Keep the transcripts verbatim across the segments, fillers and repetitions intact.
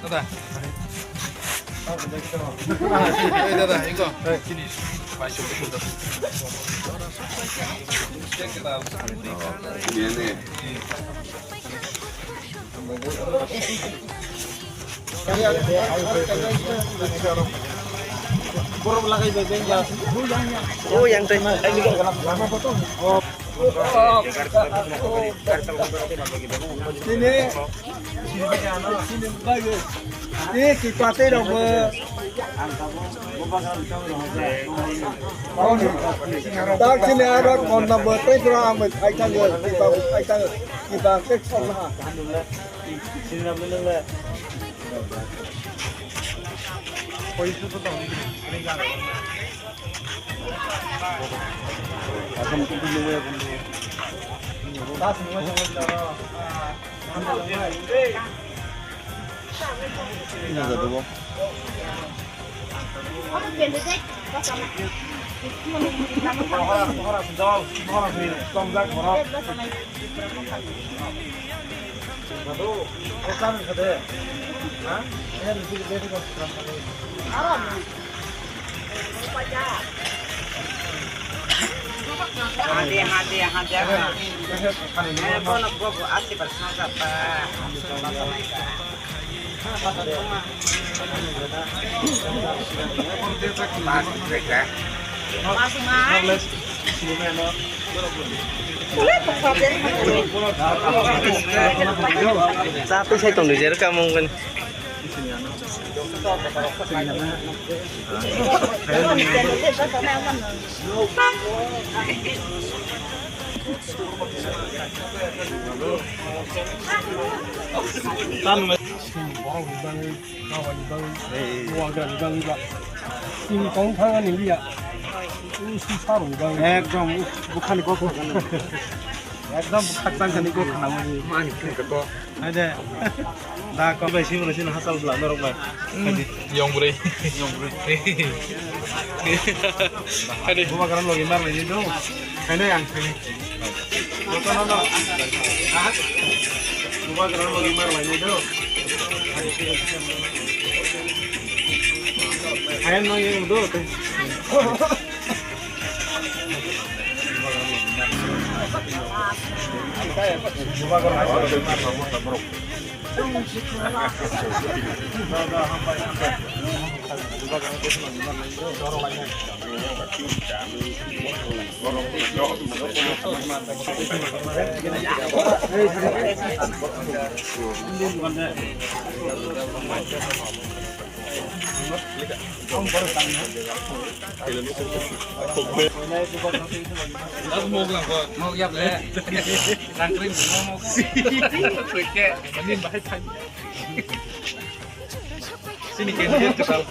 Dada. Hey, dada, ingo. Hey, finish. Check it out. Oh, yang tadi. Ini, ini kita tidak ber- Tak sini ada kontak berarti kurang amat. Ayo tanya, kita ayo tanya, kita cek sama. Hadi, hadi, hadi, ha. Eh, bono bobo, asi bar saja pa. Sa twi sai tong di jer ka mung kan. Borok ni bagwi, kawani bagwi, bubagra ni bagwi ba. Chini tong thang ani liya. Usi saro ni bagwi. Ekdom bukhani kok. Ekdom bukha tang kani kok khana mani. Mani kok. Hai de. Da ko bai sing ro sing hasal bla norok bai. Yong bwrwi. Yong bwrwi. Hai de. Bubagra logi mar lai do. Hai de ang khai. Jotono no. Bubagra logi mar lai do. Hai no yong do. Sini ke dia tu kau.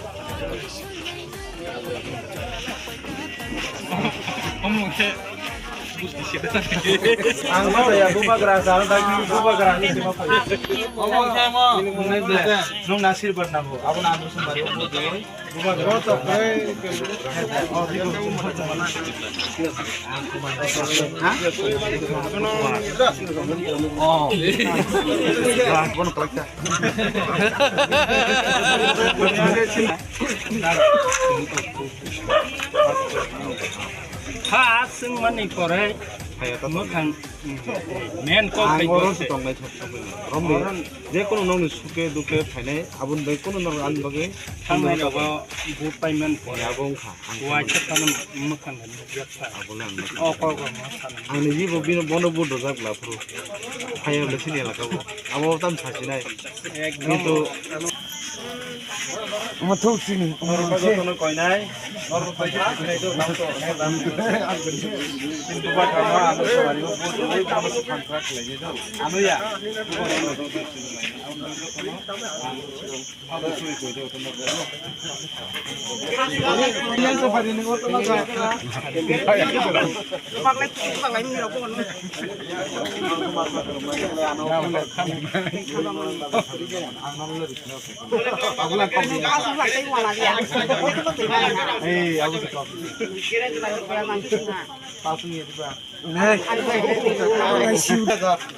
Ngomong ke. Ang ma ya bubagra sa, ang tadi bubagra ni sima pa. Ngomong ke mo. Nung nasir bar na ho. Abo na anu sumari. Bubagra to kai. Oh. Ah, kono kolekta. Ha, aswng mani pore. Mwkhang, men kok. Ang oro se tongnai thok thok. Romni, je kono nokni suke duke phainai, aboni bai kono nok ani bagwi. Thangnai rogo vote paiman pore. Abo wngkha. Ang wai khe phano mwkhang. Abono ang nukha. O kok rok no sana. Ang ni jibo bino bono vote rwjak bla phuru. Phaiya bwle chini elaka o. Abo tam sasinai. Ekdom. Kintu omo thuk sini. Norok jotono koinai.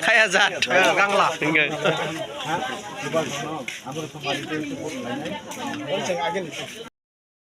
Kaya jat, gangla, hingke.